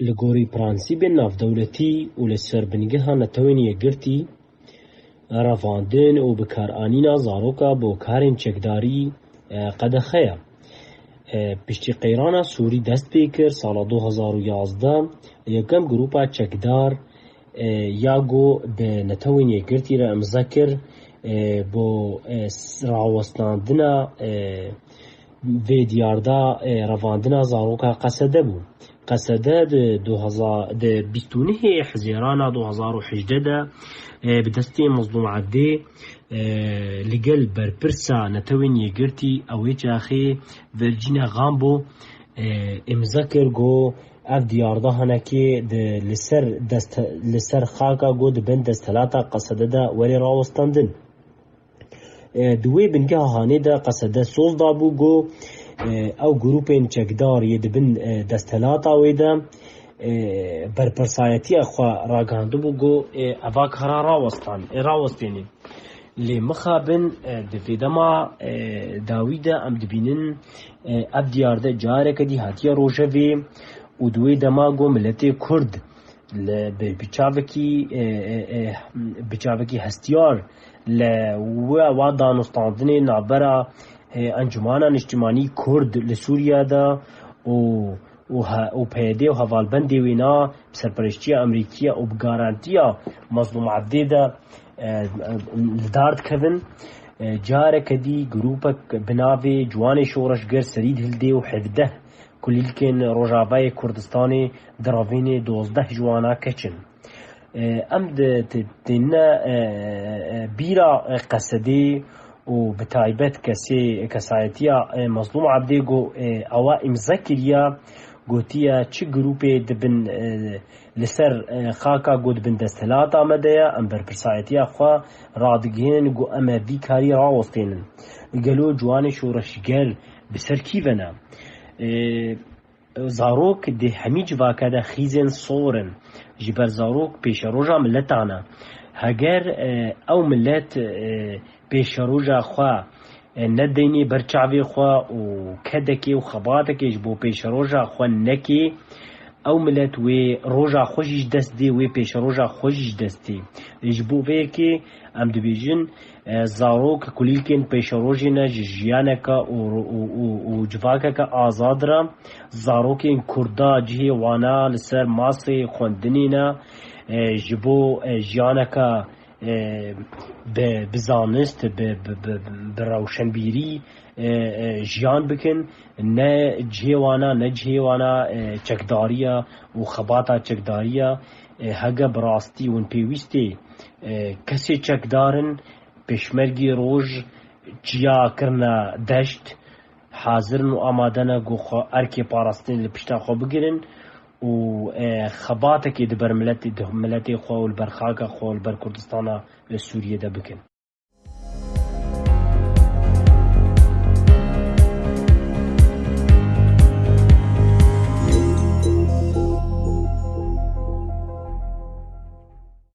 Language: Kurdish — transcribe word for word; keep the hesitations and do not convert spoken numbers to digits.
Li gorî prensîbên navdewletî û li ser bingeha Netewên Yekgirtî, revandin û bikaranîna zaroka bo karên çekdarî, e, qedexe ye. E, piştî qeyrana Sûrî dest pê kir, sala du hezar û yazdeh, yekem grûpa çekdar, e, ya ku bi Netewên Yekgirtî re imze kir, e, bo, e, s-, rawestandina, e, vê diyarda, e, revandina zaroka Qesede bû. Qesede di du hezar, di bîst û nehê Hizêrana du hezar û hejdeh de, e, bi destê Mezlûm Ebdê, e, li gel berpirsa Netewên Yekgirtî ew ê çaxê Virgîne Gambo, e, îmze kir ku ev diyarda hinekê di, li ser dest, li ser xaka ku di bin desthilata Qesede de were rawestandin. E, di wê bingeha hanê de Qesede soz dabû ku, e, ew grûpên çekdar yê di bin, e, desthilata wê de, e, berpirsayetiya xwe ragihandibû ku, e, eva kara rawestan, e, rawestêne. Lê mixabin, e, di vê dema, e, dawî de em dibînin, e, ev diyar de careke dî hatiye rojevê û di wê dema ku miletê Kurd li, bi, bi çavekî, e, e, e, bi çavekî hestiyar li we, wa danûstandinê navbera, e, Encûmana Niştimanî Kurd li Sûriye de û, û he-, û P Y D û hevalbendê wê na bi serpereştiya Amerîkiya û bi garantiya Mazlûm Ebdê de, e, li dar dikevin. E, careke dî grûpek bi navê Ciwanê Şoreşger serî dihildê û hevdeh kulîlkên Rojavayê Kurdistanê di revînê dozdeh ji wana keç in. E, em di, di, têne, e, e, bîra, e, Qesedê û bi taybet kesê, kesayetiya, e, Mezlûm Ebdê ku, e, ewa îmze kiriya, gotiye çi grûpê dibin, e, li ser, e, xaka ku dibin desthilata me de ye, em berpirsayetiya xwe radigihînin ku em ê vî karî rawestênin. Gelo Ciwanê Şoreşger bi ser kî ve ne? E, Zarok di hemî civake de xîzên sor in. Ji ber zarok pêşeroja mileta ne. Heger, e, ew milet, e, pêşeroja xwe, e, nedeynê ber çavê xwe û kedekê û xebatekê ji bo pêşeroja xwe nekê, ew milet wê roja xwe jî ji dest dê, wê pêşeroja xwe jî ji dest dê. Ji bo vê yekê em dibêjin, e, zarok kulîlkên pêşerojê ne ji jiyaneke û, û, û, û civakeke azad re. Zarokên Kurda cihê wana li ser masê xwendinê ne, e, ji bo, e, jiyaneke, e, bi, bi zanist, bi, bi, bi, bi rewşenbîrî, e, e, jiyan bikin. Ne cihê wana, ne cihê wana, e, çekdariya û xebata çekdariya, e, hege bi rastî hûn pêwîstê, e, kesê çekdar in, pêşmergî roj çiya kirine deşt, hazir in û amade ne ku xwe erkê parastinê li pişta xwe bigirin û, e, xebatekê di ber miletê, di miletê xwe û li ber xaka xwe û li ber Kurdistana, e, Sûriyê de bikin.